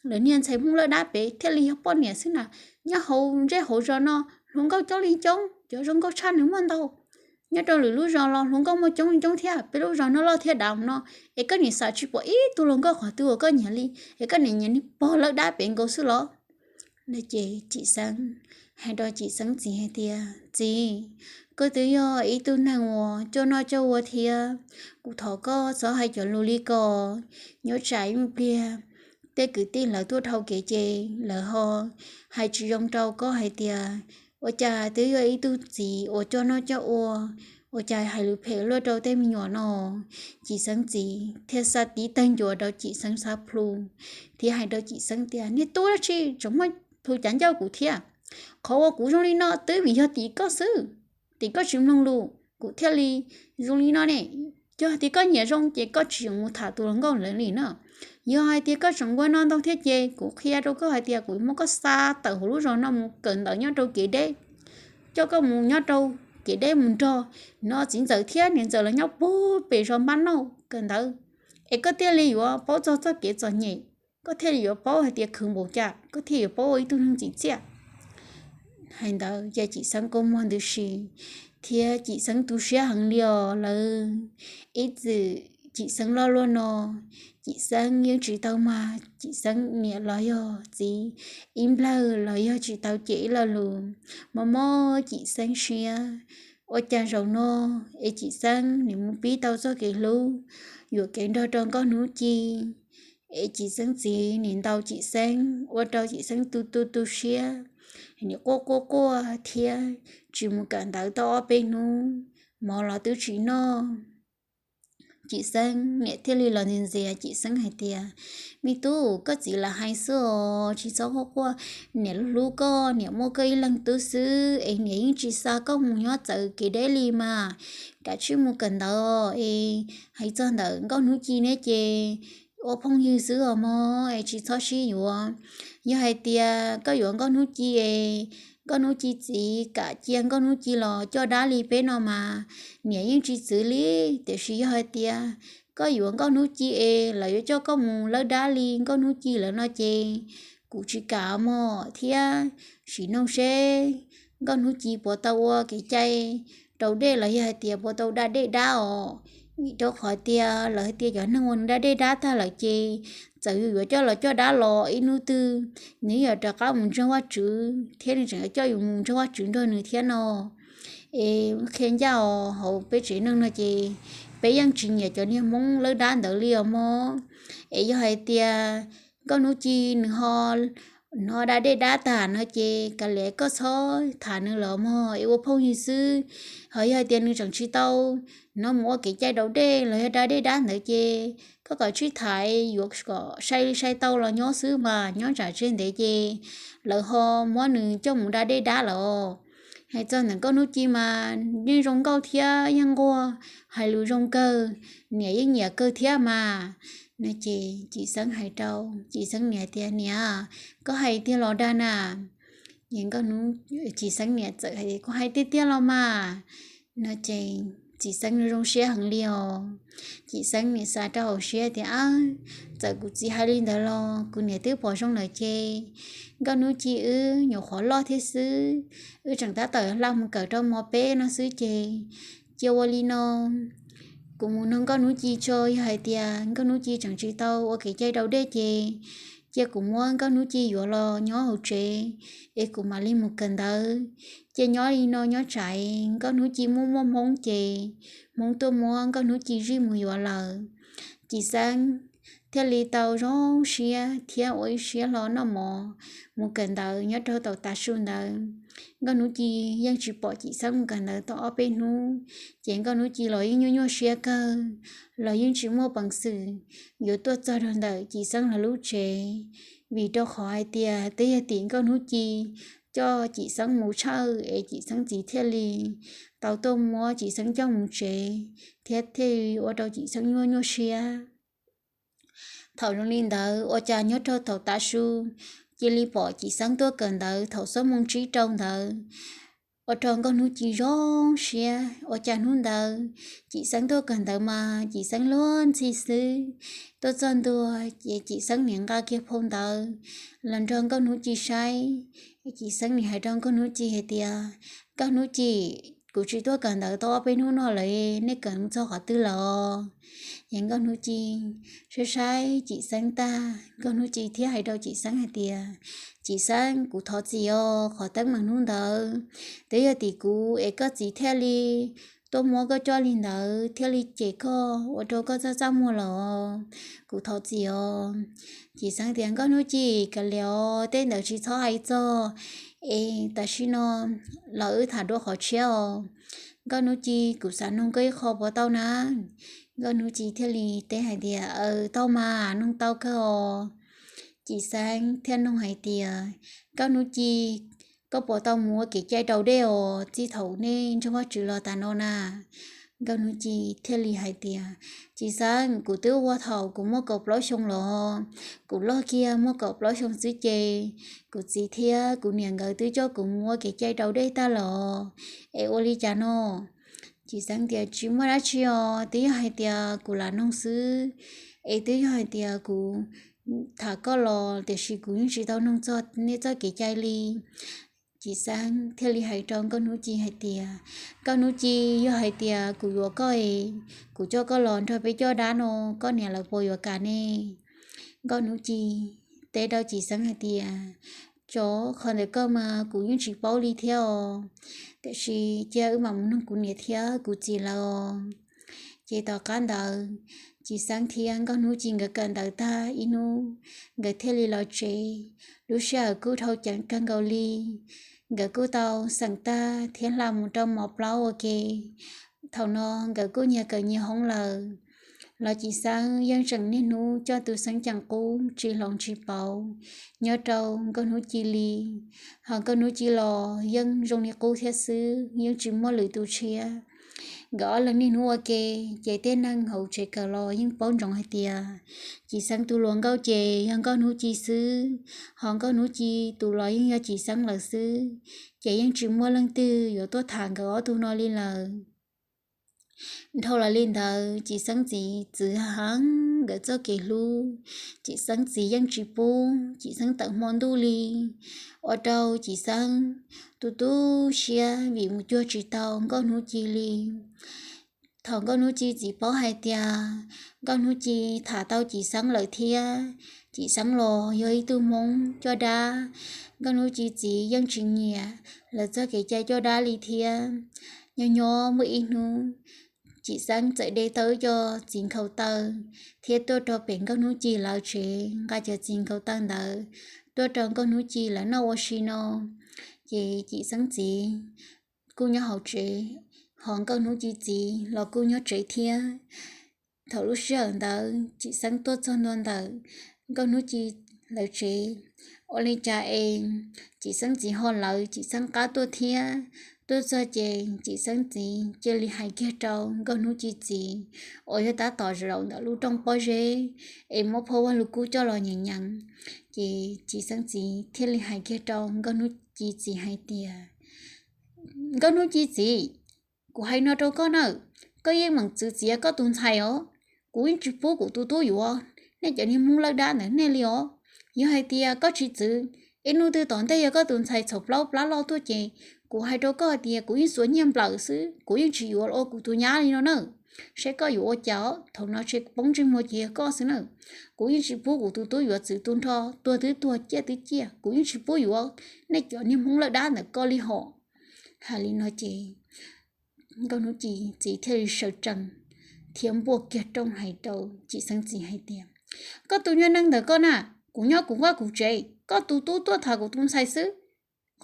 lawv niag ntxhais Hmoob lawb dab pem thiaj li yog poj niam xwb na. Nyob hauv ntsej hauv zos no hluas nkauj coob li coob, cov zoo nkauj tshaj nws muaj ntau. Nyob rau lwm lub zos los hluas nkauj muaj coob li coob thiab, peb lub zos no loj thiab dav no, es koj niam xav tsis pom ib tug hluas nkauj qhov twg uas koj nyiam li, es koj niam nyiam niag pog lawb dab pem nkaus xwb los? No ces Cim Xeeb hais rau Cim Xeeb txiv hais tias, txiv, koj twb yog ib tug neeg uas coj noj coj ua thiab, kuv thov koj txhob hais cov lus li ko. Nyob tsam ib pliag tej kwv tij lawv tuaj dhau kev ces lawv ho hais tsis zoo rau koj hais tias, ua cas twb yog ib tug txiv uas coj noj coj ua, ua cas hais lus phem luaj rau tej me nyuam no. Cim Xeeb txiv thiaj xa tib tawg ncua rau Cim Xeeb xav plhu, thiab hais rau Cim Xeeb tias, niag tub dab tsi tseem muaj plhu cav ncauj kuv thiab? Qhov uas kuv zoo li no twb vim yog tim koj xwb, tim koj tsis mloog lus kuv thiaj li zoo li no ne. Yog hais tias koj nyiam zoo ces koj tsis mus tham tus hluas nkauj ntawd li na. Yog hais tias koj tseem nquag no ntau thiab ces kuv qhia rau koj hais tias kuv muab koj xa tawm hauv lub zos no mus kawm ntawv nyob rau kev deb, coj koj mus nyob rau kev deb mus nrog no txiv ntxawm thiab niam ntxawm los nyob puag pem zos npab nauj kawm ntawv, es koj thiaj li yuav paub txog txoj kev txom nyem, koj thiaj li yuav paub hais tias khwv npaum cas, koj thiaj yuav paub ua ib tug neeg tsim txiaj. Hais ntawd ces Cim Xeeb kua muag ntws si thiab Cim Xeeb tu siab heev li os. Lawv ib txwm Cim Xeeb loj luaj no, Cim Xeeb yeej tsis tau mag Cim Xeeb niam los yog txiv ib nplawg los yog tsis tau cem ib lo lus, mob mob Cim Xeeb siab. Ua cas zaum no es Cim Xeeb nim mus pib tau txoj kev hlub yuam kev nrog rau Nkauj Hnub Ci, es Cim Xeeb txiv nim ntaus Cim Xeeb ua rau Cim Xeeb tu tu tu siab, nim quaj quaj quaj thiab tsis mus kawm ntawv tau ob peb hnub, mov los twb tsis noj. Cim Xeeb niam thiaj li los ntxias ntxias Cim Xeeb hais tias, me tub, koj txiv lam hais xwb os, tsis txhob quaj quaj, niam hlub koj, niam muaj koj ib leeg tub xwb es niam yeej tsis xa koj mus nyob txawv kev deb li mas. Kav tsij mus kawm ntawv es hais txog ntawm Nkauj Hnub Ci neb ces ua phooj ywg xwb os mog, es tsis txhob sib yuav. Yog hais tias koj yuav Nkauj Hnub Ci es Nkauj Hnub Ci txiv kam cia Nkauj Hnub Ci los coj dab li peb no mas niam yeej tsis txwv li. Tiam sis yog hais tias koj yuav Nkauj Hnub Ci es lawv yuav coj koj mus lawb dab li Nkauj Hnub Ci lawm no ces kuv tsis kam mog. Thiab sim noog seb Nkauj Hnub Ci puas tau ua kev cai raus dej los yog hais tias puas tau da dej dab os. Vim rau qhov tias lawv hais tias cov neeg uas nws da dej dab tag lawm ces txawm yus yuav coj los coj dab los ib hnub twg nws yuav rov qab mus ntseeg Vajtswv thiab nws tseem yuav coj yus mus ntseeg Vajtswv nrog nws thiab no. Es qhia ncaj os, hauv peb tsev neeg no ces peb yeej tsis nyiam cov niag Hmoob lawb dab ntawd li os mog. Es yog hais tias Nkauj Hnub Ci nws ho, nws ho da dej dab tag no ces kav liam, koj txhob tham nws los mog, es ua phooj ywg xwb. Ho yog hais tias nws tseem tsis tau no mus ua kev cai raus dej los yog da dej dab ntawd ces koj kom tsib thaiv yuav kom sai li sai tau los nyob xwb mas, nyob tsam tseg ntev ces lawv ho muab nws coj mus da dej dab lawm. Hais txog ntawm Nkauj Hnub Ci mas yeej zoo nkauj thiab yeej nquag, hais lus zoo kawg, niam yeej nyiam kawg thiab mas. No ces Cim Xeeb hais rau Cim Xeeb niam tias, niam, koj hais tiag los dag na? Ces Nkauj Hnub, Cim Xeeb niam txawm hais tias, kuv hais tiag tiag los mas. No ces Cim Xeeb zoo siab heev li os. Cim Xeeb niam xav rau hauv siab tias, ab, txawm kuv txiv hais li ntawd los kuv niam twb pom zoo lawm ces Nkauj Hnub Ci wb nyuam qhuav loj thiab xwb, wb tseem tab tom hla mus kawm rau mos peb no xwb ces cia ua li no, kuv mus nug Nkauj Hnub Ci tso, yog hais tias Nkauj Hnub Ci tseem tsis tau ua kev cai raus dej ces cia kuv muab Nkauj Hnub Ci yuav los nyob hauv tsev es kuv mam li mus kawm ntawv. Cia nyob li no nyob tsam Nkauj Hnub Ci muaj muaj Hmoob ces Hmoob tuaj muab Nkauj Hnub Ci zij mus yuav lawm. Cim Xeeb thiaj li tau zoo siab thiab ua ib siab hlo noj mov mus kawm ntawv nyob rau thaum tav su ntawd. Nkauj Hnub Ci yeej tsis pom Cim Xeeb mus kawm ntawv tau ob peb hnub, ces Nkauj Hnub Ci los yeej nyuaj nyuaj siab kawg, los yeej tsis muaj peev xwm yuav tuaj txog rau ntawm Cim Xeeb lawv lub tsev, vim rau qhov hais tias twb yog tim Nkauj Hnub Ci coj Cim Xeeb mus tshawj es Cim Xeeb txiv thiaj li tau tuaj muab Cim Xeeb coj mus tsev, thiab thiaj li ua rau Cim Xeeb nyuaj nyuaj siab. Thaum zoo li ntawd ua cas nyob rau thaum tav su cia li pom Cim Xeeb tuaj kawm ntawv thaum xob moos tsib rau ntawd, ua rau Nkauj Hnub Ci zoo siab. Ua cas hnub ntawd Cim Xeeb tuaj kawm ntawv mas Cim Xeeb luag ntxhi xwb, tuaj txog ntua ces Cim Xeeb niam nqa kiag phau ntawv los nrog Nkauj Hnub Ci saib. Cim Xeeb niam hais rau Nkauj Hnub Ci hais tias, Nkauj Hnub Ci, kuv tsis tuaj kawm ntawv tau ob peb hnub no lawm, nej kawm txog qhov twg lawm? Ces Nkauj Hnub Ci saib saib Cim Xeeb tag, Nkauj Hnub Ci thiaj hais rau Cim Xeeb hais tias, Cim Xeeb, kuv thov txim os, qhov teeb meem hnub ntawd twb yog tim kuv es koj txiv thiaj li tuaj muab koj coj li ntawd thiaj li cem koj ua rau koj txaj txaj muag los, kuv thov txim os. Cim Xeeb tias, Nkauj Hnub Ci, kav liam os, tej ntawd tsis txhob hais txog, es tam sim no los wb tham dua qhov tshiab os. Nkauj Hnub Ci, kuv xav noog koj ib qho puas tau na? Nkauj Hnub Ci thiaj li teb hais tias, Aws, tau mas, noog tau kawg os. Cim Xeeb thiaj noog hais tias, Nkauj Hnub Ci, koj puas tau mus ua kev cai raus dej os txij thaum nej ntseeg Vajtswv los tas no na? Nkauj Hnub Ci thiaj li hais tias, Cim Xeeb, kuv twb ua thaum kuv muaj kaum plaub xyoo los, kuv loj kiag muaj kaum plaub xyoo xwb ces kuv txiv thiab kuv niam nkawd twb coj kuv mus ua kev cai raus dej tag los, es ua li cas no? Cim Xeeb tias, Tsis muaj dab tsi os, twb yog hais tias kuv lam noog xwb, es twb yog hais tias kuv tham koj los, tiam sis kuv yeej tsis tau noog txog nej txoj kev cai li. Cim Xeeb thiaj li hais rau Nkauj Hnub Ci hais tias, Nkauj Hnub Ci, yog hais tias kuv yuav koj es kuv coj koj los nrog peb coj dab no, koj niam lawv puas yuav kam ne? Nkauj Hnub Ci teb rau Cim Xeeb hais tias, Tso, qhov ntawm koj mas kuv yeej tsis paub li thiab os, tiam sis cia wb mam mus noog kuv niam thiab kuv txiv lawv os. Ces tom qab ntawd, Cim Xeeb thiab Nkauj Hnub Ci nkawd kawm ntawv tag ib hnub, nkawd thiaj li los tsev. Lub sij hawm kuj dhau ceev kawg nkaus li, nkawd kuj tau xeem tag thiab hla mus rau mov plaub ua ke. Thaum no nkawd kuj nyias kawm nyias hoob lawm, los Cim Xeeb yeej tseem niaj hnub coj tus xeeb ceem qub tsis hloov tsis pauv nyob rau Nkauj Hnub Ci li. Ho Nkauj Hnub Ci los yeej zoo li qub thiab xwb, yeej tsis muaj lwm tus tshiab. Nkawd ob leeg niaj hnub ua ke, ces tej neeg hauv tsev kawm los yeej paub ntsoov hais tias Cim Xeeb tus hluas nkauj ces yog Nkauj Hnub Ci xwb, ho Nkauj Hnub Ci tus los yeej yog Cim Xeeb lawm xwb, ces yeej tsis muaj leej twg yuav tuaj tham nkawd ob tug no li lawm. Dhau los li ntawd, Cim Xeeb txiv txwv heev nkawd txoj kev hlub. Cim Xeeb txiv yeej tsis pub Cim Xeeb tawm hmo ntuj li, ua rau Cim Xeeb tu tu siab vim mus cuag tsis tau Nkauj Hnub Ci li. Thaum Nkauj Hnub Ci txiv paub hais tias Nkauj Hnub Ci tham tau Cim Xeeb lawm thiab, Cim Xeeb los yog ib tug Hmoob coj dab, Nkauj Hnub Ci txiv yeej tsis nyiam lawv txoj kev cai coj dab li thiab. Nyob nyob muaj ib hnub, Cim Xeeb txawm de tau ib co txiv nkhaus taw thiab tuaj rau pem Nkauj Hnub Ci lawv tsev, nqa cov txiv nkhaus taw ntawd tuaj rau Nkauj Hnub Ci lawv noj ua si no. Ces Cim Xeeb txiv kuj nyob hauv tsev, ho Nkauj Hnub Ci txiv los kuj nyob tsev thiab. Thaum lub sij hawm ntawd Cim Xeeb tuaj txog ntua ntawm Nkauj Hnub Ci lawv tsev, ua li cas es Cim Xeeb txiv ho lawv Cim Xeeb qab tuaj thiab. Tuaj txog ces Cim Xeeb txiv cia li hais kiag rau Nkauj Hnub Ci txiv uas yog tab tom zaum ntawm lub rooj pob zeb es muab phau Vaj Lug Kub coj los nyeem nyeem. Ces Cim Xeeb txiv thiaj li hais kiag rau Nkauj Hnub Ci txiv hais tias, Nkauj Hnub Ci txiv, kuv hais no rau koj na, koj yeej meem txwv txiav koj tus ntxhais os. Kuv yeej tsis pub kuv tus tub yuav nej cov niag Hmoob lawj dab ntawm nej li os. Yog hais tias koj tsis txwv, ib hnub twg tom ntej yog koj tus ntxhais txhaum plaub plab loj tuaj ces kuv hais rau koj hais tias kuv yeej xuas nyiaj nplawm xwb, kuv yeej tsis yuav ua kuv tus nyab li no na. Saib koj yuav ua cas, thaum no tseem poob ntsej muag ces yog koj xwb na. Kuv yeej tsis pub kuv tus tub yuav txwv tu nrho, tuag twb tuag ciaj twb ciaj, kuv yeej tsis pub yuav nej cov niag Hmoob lawj dab ntawm koj li hos. Hais li no ces Nkauj Hnub Ci txiv thiaj li sawv tsees thiab npuaj kiag rooj hais rau Cim Xeeb txiv hais tias, Koj tus nyuag neeg ntawm koj na, kuv nyob kuv vaj kuv tsev, koj tus tub tuaj tham kuv tus ntxhais xwb.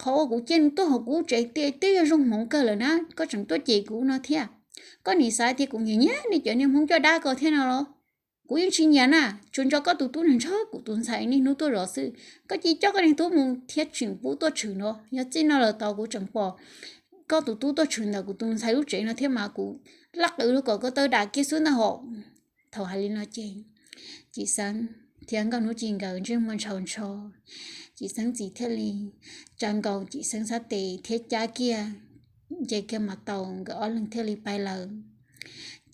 Qhov uas kuv cia nws tuaj hauv kuv lub tsev tiag twb yog zoo hmoov kawg lawm na, koj tseem tuaj cem kuv no thiab. Koj nim xav tias kuv nyiam nyiam nej cov niag Hmoob coj dab ko thiab no los? Kuv yeej tsis nyiam na, tsuas nco koj tus tub nrog kuv tus ntxhais niaj hnub tuaj zov xwb. Koj cia coj koj niag tub mus thiab tseem pub tuaj tshwm no, yog txij no lawm tod kuv tseem pom koj tus tub tuaj tshwm ntawm kuv tus ntxhais lub tsev no thiab mas kuv laj qw kom koj tawg dam kiag xwb ntag hos. Thaum hais li no ces Cim Xeeb thiab Nkauj Hnub Ci nkawd ntsej muag ntshaus ntsho. Cim Xeeb txiv thiaj li tsa nkaus Cim Xeeb sab tes thiab cab kiag, nce kiag mas tau nkawd ob leeg thiaj li pais lawm.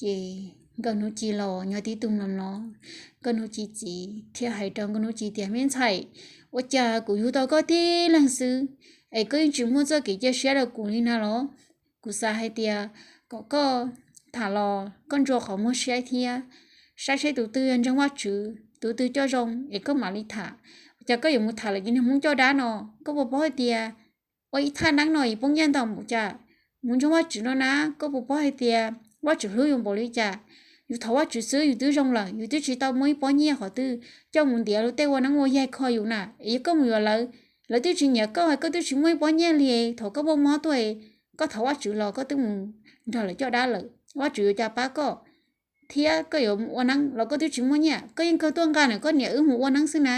Ces Nkauj Hnub Ci los nyob tib tug mloog no, Nkauj Hnub Ci txiv thiaj hais rau Nkauj Hnub Ci tias, Me ntxhais, ua cas kuv yug tau koj tib leeg xwb es koj yeej tsis muaj txoj kev cia siab rau kuv li na los? Kuv xav hais tias kom koj tham los koj ntsuas qhov muag siab thiab saib saib tus twg yog ntseeg Vajtswv, tus twg coj zoo es koj mam li tham. Ua cas koj yuav mus tham lawv cov niag Hmoob coj dab no? Koj puas paub hais tias ua ib thaj neeb no es poob nyiaj ntau npaum cas? Mus ntseeg Vajtswv no na, koj puas paub hais tias Vajtswv hlub yus npaum li cas? Yus thov Vajtswv xwb yus twb zoo lawm, yus twb tsis tau muaj ib pob nyiaj qhov twg coj mus ntiav luag tej ua neeb ua yaig kho yus na. Es yog koj mus yuav lawv, lawv twb tsis nyiam koj, koj twb tsis muaj ib pob nyiaj li, thaum koj muaj mob tuaj, koj thov Vajtswv los koj twb mus nrog lawv coj dab lawm, Vajtswv yuav cas pab koj? Thiab koj yuav ua neeb los koj twb tsis muaj nyiaj, koj yeej kawg tuaj nqa ntawm koj niam wb mus ua neeb xwb na.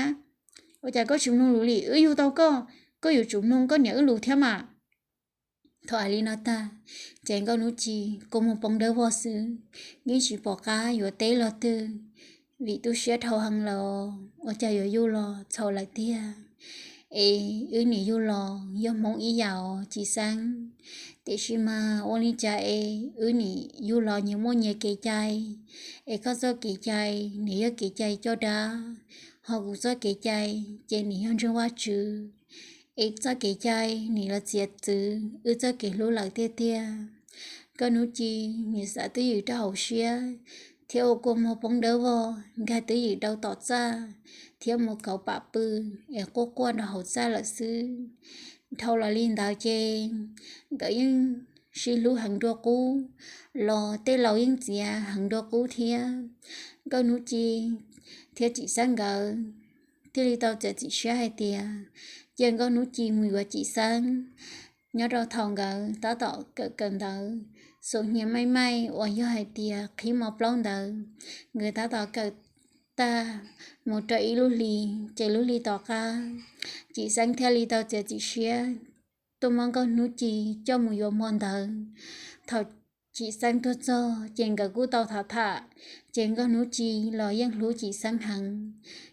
Ua cas koj tsis mloog lus li? Wb yug tau koj, koj yuav tsum mloog koj niam wb lus thiab mas. Thaum hais li no tag, ces Nkauj Hnub Ci kua muag poob dawb vog xwb, yeej tsis pom qab yuav teb los twg, vim tu siab dhau heev lawm. Ua cas yuav yug los txhaum lawm tiag. Es wb niam yug los yog Hmoob ib yam os Cim Xeeb, tiam sis mas ua li cas es wb niam yug los nyias muaj nyias kev cai, es koj txoj kev cai nws yog kev cai coj dab, ho kuv txoj kev cai ces nws yog ntseeg Vajtswv, es txoj kev cai nws los txiav txwv wb txoj kev hlub lawm tiag tiag. Nkauj Hnub Ci nim xav twj ywm rau hauv siab thiab ua kua muag poob dawb vog, nkag twj ywm rau tom txaj thiab mus kauv pam pw es quaj quaj rau hauv txaj lawm xwb. Dhau los li ntawd ces nkawd yeej sib hlub heev dua qub, los tej laus yeej txiav heev dua qub thiab. Nkauj Hnub Ci thiab Cim Xeeb nkawd thiaj li tau txiav txim siab hais tias cia Nkauj Hnub Ci mus yuav Cim Xeeb. Nyob rau thaum nkawd tab tom kawm kawm ntawv, xus hnia maij maij uas yog hais tias qhib hmo plaub ntawd, nkawd tab tom kawm tag mus rau ib lub hli, ces lub hli tom qab Cim Xeeb thiaj li tau txiav txim siab tuaj muab Nkauj Hnub Ci coj mus yuav hmo ntawd. Thaum Cim Xeeb tuaj txog ces nkawd kuj tau tham tham, ces Nkauj Hnub Ci los yeej hlub Cim Xeeb heev.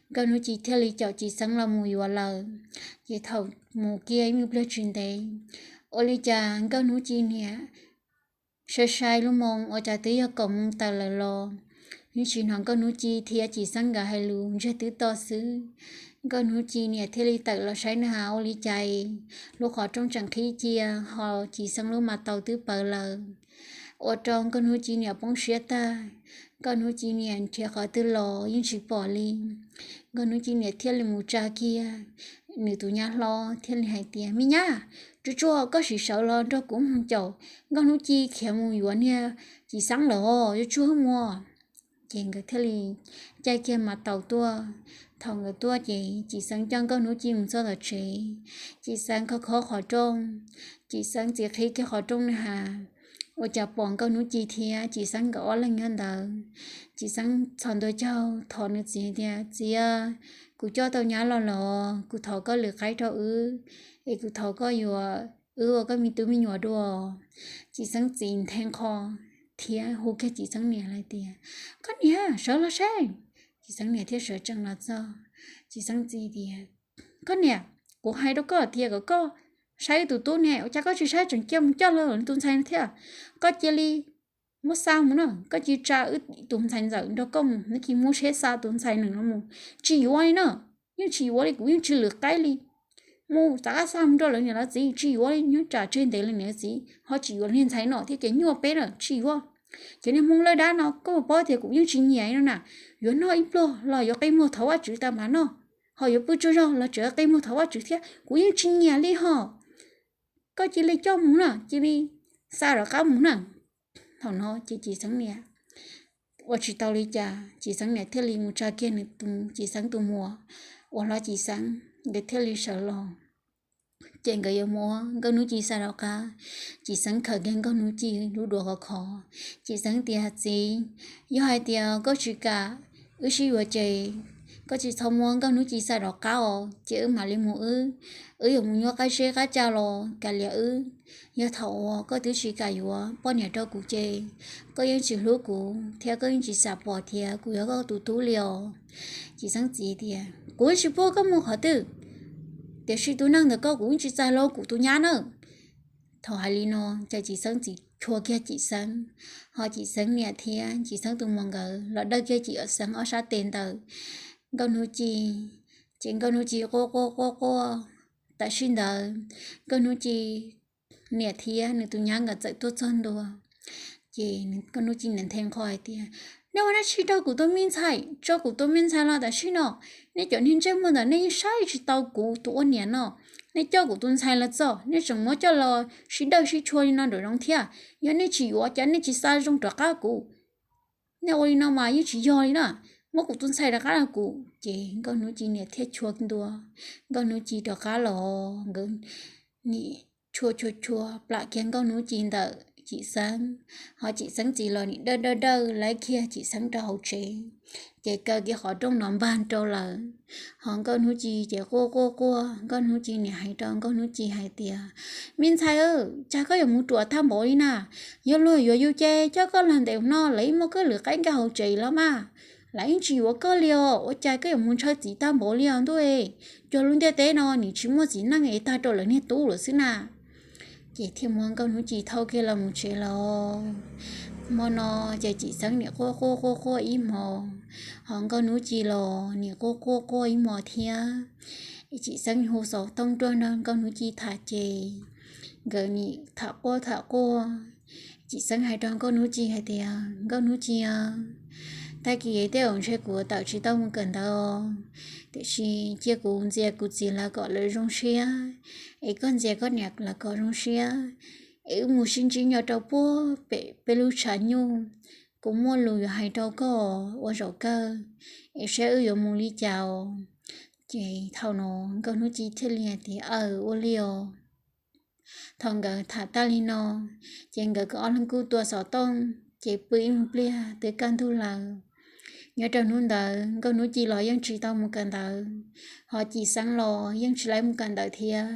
Nkauj Hnub Ci thiaj li caum Cim Xeeb los mus yuav lawm. Ces thaum mus kiag ib me pliag tsis ntev, ua li cas Nkauj Hnub Ci niam saib saib lub moo ua cas twb yog kaum moo tawm lawm los yeej tsis hnov Nkauj Hnub Ci thiab Cim Xeeb nkawd hais lus, ntsiag twb to xwb. Nkauj Hnub Ci niam thiaj li tawm los saib na has ua li cas lub qhov rooj tseem qhib cia, ho Cim Xeeb lub mas tau twb pawv lawm. Ua rau Nkauj Hnub Ci niam poob siab tag. Nkauj Hnub Ci niam nrhiav qhov twg los yeej tsis pom li. Nkauj Hnub Ci niam thiaj li mus tsa kiag nws tus nyab hlob thiaj li hais tias, Me nyab, tsuag tsuag koj sim sawv los nrog kuv mus caum Nkauj Hnub Ci khiav mus yuav niag Cim Xeeb lawm os, tsuag tsuag mus. Ces nkawd thiaj li caij kiag mas taus tuaj. Thaum nkawd tuaj ces Cim Xeeb coj Nkauj Hnub Ci mus txog tom tsev. Cim Xeeb khob khob qhov rooj, Cim Xeeb txiav qhib kiag qhov rooj na has, ua cas pom Nkauj Hnub Ci thiab Cim Xeeb nkawd ob leeg nyob ntawd. Cim Xeeb txhos ntua caug thov nws txiv tias, Txiv, kuv coj tau nyab los los, kuv thov koj lwm qaib rau wb, es kuv thov koj yuav wb ua koj me tub me nyuam dua. Cim Xeeb txiv nthe nqho thiab hu kiag Cim Xeeb niam hais tias, Koj niam, sawv los saib. Cim Xeeb niam thiaj sawv tsees los txog. Cim Xeeb txiv tias, Koj niam, kuv hais rau koj tias kom koj saib wb tus tub ne, ua cas koj tsis saib, tseem cia mus coj los tus ntxhais no thiab? Koj cia li muab xa mus no, koj cia li tsa wb tus ntxhais ntxawm nrog koj mus, neb cia li muab tsheb xa tus ntxhais no mus. Tsis yuav li no, yeej tsis yuav li, kuv yeej tsis lwm qaib li. Mus rov qab xa mus rau lawv niam lawv txiv, tsis yuav li, nyob tsam tseg ntev lawv niam lawv txiv ho tsis yuav niag ntxhais no thiab ces nyuaj peb na, tsis yuav. Ces niag Hmoob lawj dab no, koj puas paub tias kuv yeej tsis nyiam no na. Yuav noj ib pluag los yuav qi muag thov Vajtswv tas mam noj, ho yuav pw tsaug zog los tseem qi muag thov Vajtswv thiab, kuv yeej tsis nyiam li ho. Koj cia li coj mus na, cia li xa rov qab mus na. Thaum no ces Cim Xeeb niam ua tsis tau li cas, Cim Xeeb niam thiaj li mus tsa kiag nws, Cim Xeeb tus muam uas hlob Cim Xeeb, nkawd thiaj li sawv los. Ces nkawd yuav muab Nkauj Hnub Ci xa rov qab, Cim Xeeb khaws kiag Nkauj Hnub Ci lub duav khov khov. Cim Xeeb tias, Txiv, yog hais tias koj tsis kam wb sib yuav ces koj tsis txhob muab Nkauj Hnub Ci xa rov qab os, ces wb mam li mus wb, wb yuav mus nyuaj qab zeb qab ca los kav liam wb. Yog thaum uas koj twb tsis kam yuav poj niam rau kuv ces koj yeej tsis hlub kuv thiab koj yeej tsis xam pom tias kuv yog koj tus tub li os. Cim Xeeb txiv tias, Kuv yeej tsis pub koj mus qhov twg, tiam sis tus neeg ntawm koj kuv yeej tsis txais los ua kuv tus nyab na. Thaum hais li no ces Cim Xeeb txiv chua kiag Cim Xeeb, ho Cim Xeeb niam thiab Cim Xeeb tus muam nkawd los dawj kiag Cim Xeeb ob sab tes ntawm Nkauj Hnub Ci. Ces Nkauj Hnub Ci quaj quaj quaj quaj. Tam sim ntawd Nkauj Hnub Ci niam thiab nws tus nyab nkawd txawm tuaj txog ntua. Ces Nkauj Hnub Ci niam nthe nqho hais tias, Nej ua dab tsi rau kuv tus me ntxhais? Tso kuv tus me ntxhais los tam sim no. Nej cov niag ntsej muag ntawm nej yeej saib tsis tau kuv tus ua niam no. Nej coj kuv tus ntxhais los txog, nej tseem muab coj los sib dawj sib chua li no nraum zoov thiab. Yog nej tsis yuav ces nej tsis xa zoo rov qab kuv. Nej ua li no mas yeej tsis yog li na. Muab kuv tus ntxhais rov qab los kuv. Ces Nkauj Hnub Ci niam thiaj chua ntua Nkauj Hnub Ci rov qab los. Nkawd nim chua chua chua plam kiag Nkauj Hnub Ci ntawm Cim Xeeb, ho Cim Xeeb txiv los nim dawj dawj dawj laib kiag Cim Xeeb rau hauv tsev. Ces kaw kiag qhov rooj no npag rau lawm. Ho Nkauj Hnub Ci ces quaj quaj quaj. Nkauj Hnub Ci niam hais rau Nkauj Hnub Ci hais tias, Me ntxhais, cas koj yuav mus ruam tag npaum li na? Yog luag yuav yus ces coj koj los ntev no lawv yeej muaj koj lwm qaib nkag hauv tsev los mas. Lawv yeej tsis yuav koj li os, ua cas koj yuav mus ntshaw txiv tag npaum li os ntuj? Cov lub ntiaj teb no nim tsis muaj txiv neej es tag rau lawv niag tub lawm xwb na. Ces thiaj muab Nkauj Hnub Ci thauj kiag los mus tsev los. Hmo no ces Cim Xeeb nim quaj quaj quaj quaj ib hmo, ho Nkauj Hnub Ci los nim quaj quaj quaj ib hmo thiab. Cim Xeeb hu xov tooj tuaj nrog Nkauj Hnub Ci tham ces nkawd nim tham quaj tham quaj. Cim Xeeb hais rau Nkauj Hnub Ci hais tias, Nkauj Hnub Ci, tag kis tej zaum ntshe kuv tawm tsis tau mus kawm ntawv, tiam sis cia kuv ntxias kuv txiv lawv kom lawv zoo siab, es koj ntxias koj niam lawv kom zoo siab, es wb mus sib ntsib nyob rau puag pem peb lub tshav nyuj. Kuv muaj lus yuav hais rau koj ua zaum kawg, es saib wb yuav mus li cas os. Ces thaum no Nkauj Hnub Ci thiaj li hais tias, Aws, ua li os. Thaum nkawd tham tag li no, ces nkawd ob leeg kuj tua xov tooj, ces pw ib pliag twb kaj ntug lawm. Nyob rau hnub ntawd Nkauj Hnub Ci los yeej tsis tau mus kawm ntawv, ho Cim Xeeb los yeej tsis laib mus kawm ntawv thiab,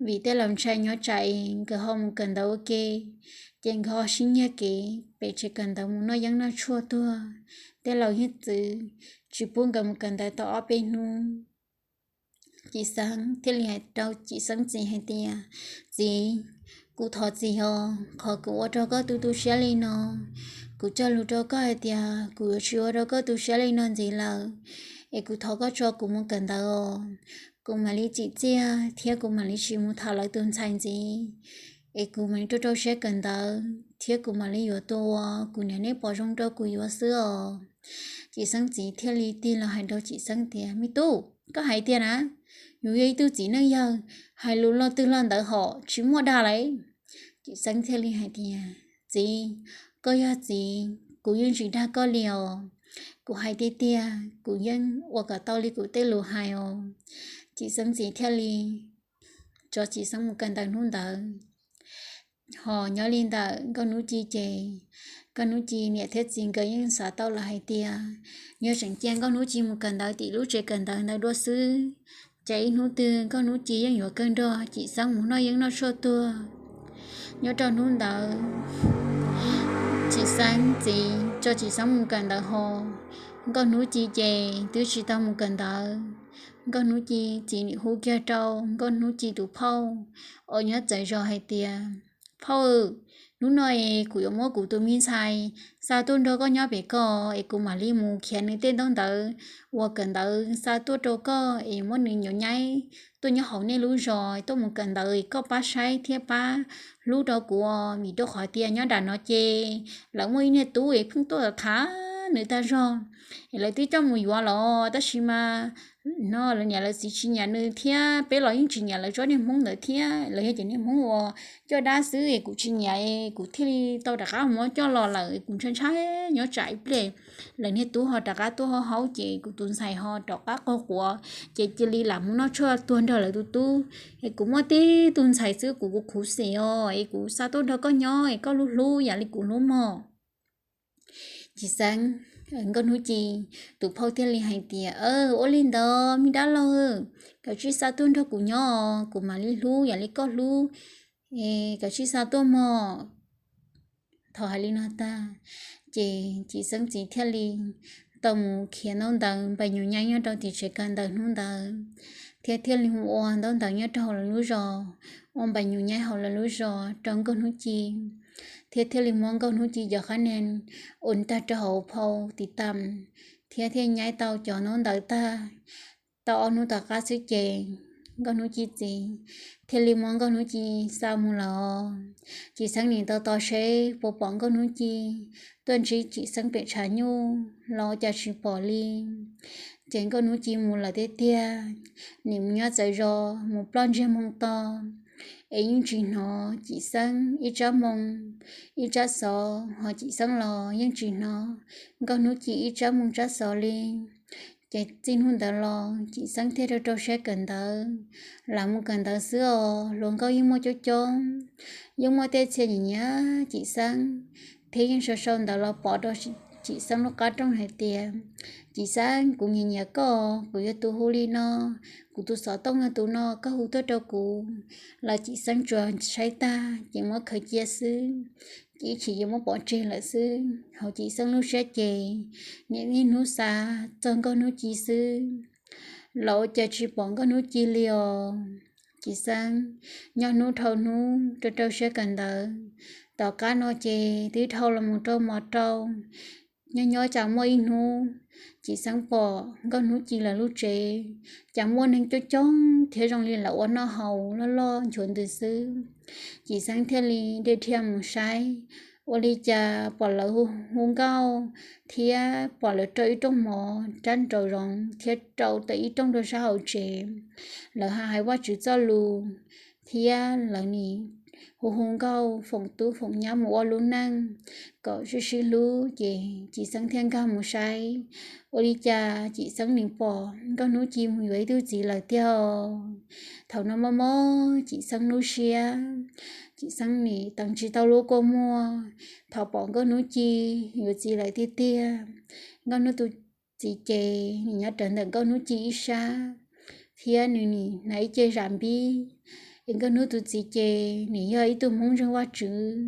vim tej laus ntshai nyob tsam nkawd ho mus kawm ntawv ua ke, ces nkawd ho sib nyiag kev pem tsev kawm ntawv mus noj yeeb noj tshuaj tuag. Tej laus yeej txwv tsis pub nkawd mus kawm ntawv tau ob peb hnub. Cim Xeeb thiaj li hais rau Cim Xeeb txiv hais tias, Txiv, kuv thov txiv os, qhov kuv ua rau koj tu tu siab li no, kuv cog lus rau koj hais tias kuv yuav tsis ua rau koj tu siab li no ntxiv lawm, es kuv thov koj tso kuv mus kawm ntawv os. Kuv mam li tsim txiaj thiab kuv mam li tsis mus tham lawv tus ntxhais ntxiv, es kuv mam li rau rau siab kawm ntawv thiab kuv mam li yuav tus uas kuv niam neb pom zoo rau kuv yuav xwb os. Cim Xeeb txiv thiaj li tig los hais rau Cim Xeeb tias, Me tub, koj hais tiag na? Yus yog ib tug txiv neej yawg, hais lus lo twg lo ntawd hom tsis muaj dag lauj. Cim Xeeb thiaj li hais tias, Txiv, koj yog txiv, kuv yeej tsis dag koj li os. Kuv hais tiag tiag, kuv yeej ua kom tau li kuv tej lus hais os. Cim Xeeb txiv thiaj li tso Cim Xeeb mus kawm ntawv hnub ntawd. Ho nyob li ntawm Nkauj Hnub Ci ces, Nkauj Hnub Ci niam thiab txiv nkawd yeej xav tau lawm hais tias, yog tseem cia Nkauj Hnub Ci mus kawm ntawv tim lub tsev kawm ntawv ntawd dua xwb, ces ib hnub twg Nkauj Hnub Ci yeej yuav kawg nrog Cim Xeeb mus noj yeeb noj tshuaj tuag. Nyob rau hnub ntawd, Cim Xeeb txiv tso Cim Xeeb mus kawm ntawv ho, Nkauj Hnub Ci ces twb tsis tau mus kawm ntawv. Nkauj Hnub Ci txiv nim hu kiag rau Nkauj Hnub Ci tus phauj uas nyob txawv zos hais tias, Phauj, hnub no es kuv yuav muab kuv tus me ntxhais xa tuaj nrog koj nyob pem ko, es kuv mam li mus khiav nws tej ntaub ntawv uas kawm ntawv xa tuaj rau koj, es muab nws nyuam nyaib tuaj nyob hauv nej lub zos tuaj mus kawm ntawv, es koj pab saib thiab pab hlub rau kuv, vim rau qhov tias nyob nram no ces lawv muaj ib niag tub es pheej tuaj tham nws tag zog, es lawv twb coj mus yuav los tab sis mas no lawv niam lawv txiv tsis nyiam nws thiab peb los yeej tsis nyiam lawv tsob niag Hmoob ntawd thiab. Lawv yog cov niag Hmoob uas coj dab xwb es kuv tsis nyiam es kuv thiaj li tau rov qab muab coj los lawm. Kuv ntshai ntshai nyob tsam ib pliag lawv niag tub ho rov qab tuaj haub haub ces kuv tus ntxhais ho rov qab qaug quav ces cia li lam mus noj tshuaj tuag nrog lawv tus tub. Es kuv muaj tib tug ntxhais xwb kuv kuv khuv xim os, es kuv xa tuaj nrog koj nyob es koj hlub hlub yam li kuv hlub mog. Txiv Xeeb, Nkauj Hnub Ci tus phauj thiaj li hais tias, Ua li ntawd me dab laug, koj cia li xa tuaj nrog kuv nyob, kuv mam li hlub yam li koj hlub, koj cia li xa tuaj mog. Thaum hais li no tag, ces Txiv Xeeb txiv thiaj li tau mus khiav ntaub ntawv npais nyuj nyaib nyob rau tim tsev kawm ntawv hnub ntawd, thiab thiaj li mus ua ntaub ntawv nyob rau hauv lawv lub zos, ua npais nyuj nyaib hauv lawv lub zos rau Nkauj Hnub Ci, thiab thiaj li muab Nkauj Hnub Ci cov qab nees ua tag rau hauv phau tiv tam, thiab thiaj nyaib tau cov ntaub ntawv tag. Tau ob hnub tom qab xwb ces Nkauj Hnub Ci txiv thiaj li muab Nkauj Hnub Ci xa mus lawm. Txiv Xeeb nim tos tos seb puas pom Nkauj Hnub Ci tuaj ntsib Txiv Xeeb pem tshav nyuj los ua cas tsis pom li. Ces Nkauj Hnub Ci mus lawm tiag tiag, nim mus nyob txawv zos mus ploj ntsiag moo to, es yeej tsis hnov Txiv Xeeb ib tsab moo, ib tsab xov, ho Txiv Xeeb los yeej tsis hnov Nkauj Hnub Ci ib tsab moo tsab xov li. Ces txij hnub ntawd los Txiv Xeeb thiaj rau rau siab kawm ntawv, lam mus kawm ntawv xwb os. Hluas nkauj yeej muaj coob coob, yeej muaj tej txhia nyiam nyiam Txiv Xeeb, thiab yeej sau sau ntawv los pov rau Txiv Xeeb lub qab rooj hais tias, Txiv Xeeb, kuv nyiam nyiam koj, kuv yuav tus hu li no, kuv tus xov tooj yog tus no, koj hu tuaj rau kuv. Los Txiv Xeeb tsuas saib tag ces muab khaws cia xwb, ces ib chim yuav muab pov tseg lawm xwb. Hauv Txiv Xeeb lub siab ces nim niaj hnub xav txog Nkauj Hnub Ci xwb, los ua cas tsis pom Nkauj Hnub Ci li os. Txiv Xeeb nyob hnub dhau hnub rau rau siab kawm ntawv. Tom qab no ces twb dhau los mus rau mos rau, nyob nyob cas muaj ib hnub Txiv Xeeb pom Nkauj Hnub Ci lawv lub tsev cas muaj neeg coob coob thiab zoo li lawv ua noj haus loj loj nchuav ntws xwb. Txiv Xeeb thiaj li dhia dhia mus saib, ua li cas pom lawv hu nkauj thiab pom lawv rau ib rooj mov rab nraum zoov thiab rau tau ib rooj rau sab hauv tsev. Lawv hais Vajtswv txoj lus thiab lawv nim hu hu nkauj foom tub foom nyab mus ua lub neej kom sib sib hlub. Ces Txiv Xeeb thiaj nkag mus saib, ua li cas Txiv Xeeb nim pom Nkauj Hnub Ci mus yuav ib tug txiv lawm tiag. Thaum no mob mob Txiv Xeeb lub siab, Txiv Xeeb nim teev tsis tau lub kua muag. Thaum pom Nkauj Hnub Ci yuav txiv lawm tiag tiag, Nkauj Hnub tus txiv ces nim nyob rawv ntawm Nkauj Hnub Ci ib sab, thiab nws nim hnav ib ce zam npib. Es Nkauj Hnub tus txiv ces nim yog ib tug Hmoob ntseeg Vajtswv,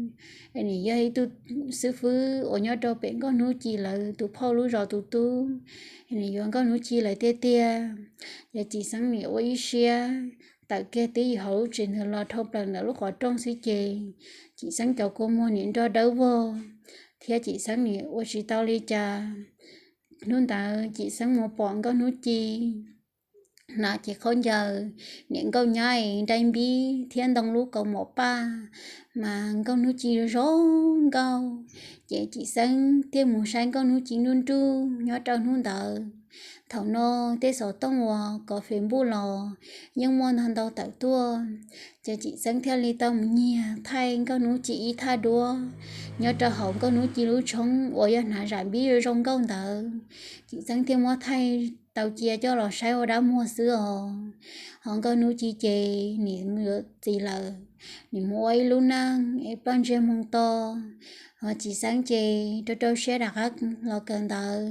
es nim yog ib tug xib fwb uas nyob rau pem Nkauj Hnub Ci lawv tus phauj lub zos tus tub, es nim yuav Nkauj Hnub Ci lawm tiag tiag. Ces Txiv Xeeb nim ua ib siab tawm kiag twb ywm hauv lub tsev ntawd los dhau plaws ntawm lub qhov rooj xwb ces Txiv Xeeb cov kua muag nim nro dawb vog, thiab Txiv Xeeb nim ua tsis tau li cas. Hnub ntawd Txiv Xeeb mus pom Nkauj Hnub Ci hnav cev khaub ncaws, niam nkauj nyab nraib npib thiab ntoo lub kaus mom paj, mas Nkauj Hnub Ci zoo nkauj. Ces Txiv Xeeb thiaj mus saib Nkauj Hnub Ci nruj nruj nyob rau hnub ntawd. Thaum no tej xov tooj uas kov Facebook los yeej muaj ntau ntau tawm tuaj, ces Txiv Xeeb thiaj li tau mus nyiag thaij Nkauj Hnub Ci ib thaj duab nyob rau hauv Nkauj Hnub Ci lub tshoob uas yog hnav zam npib zoo zoo nkauj ntawd. Txiv Xeeb thiaj muab thaij tau cia coj los saib ua dab muag xwb os. Ho Nkauj Hnub Ci ces nim mus yuav txiv lawm, nim mus ua ib lub neej es ploj ntsiag moo to. Ho Txiv Xeeb ces rau rau siab rov qab los kawm ntawv.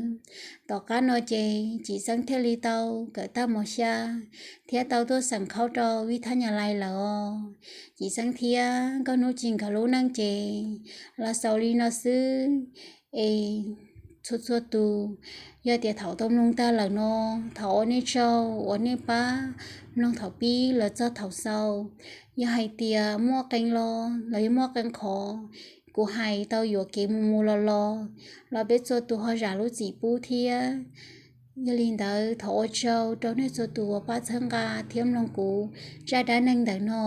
Tom qab no ces Txiv Xeeb thiaj li tau kawm tag mos xya thiab tau tuaj xeem khaub rau vij thab Nyab Laj lawm os. Txiv Xeeb thiab Nkauj Hnub Ci nkawd lub neej ces los xaus li no xwb. Es txhua txhua tus, yog tias thaum tau mloog tag lawm no, thov ua nej tsaug uas nej pab mloog thaum pib los txog thaum xaus. Yog hais tias muaj qee lo los yog muaj qee qhov kuv hais tau yuam kev mus mus los los, los peb txhua tus ho zam lub txim pub thiab. Yog li ntawd thov ua tsaug rau nej txhua tus uas pab txhawb nqa thiab mloog kuv zaj dab neeg ntawm no.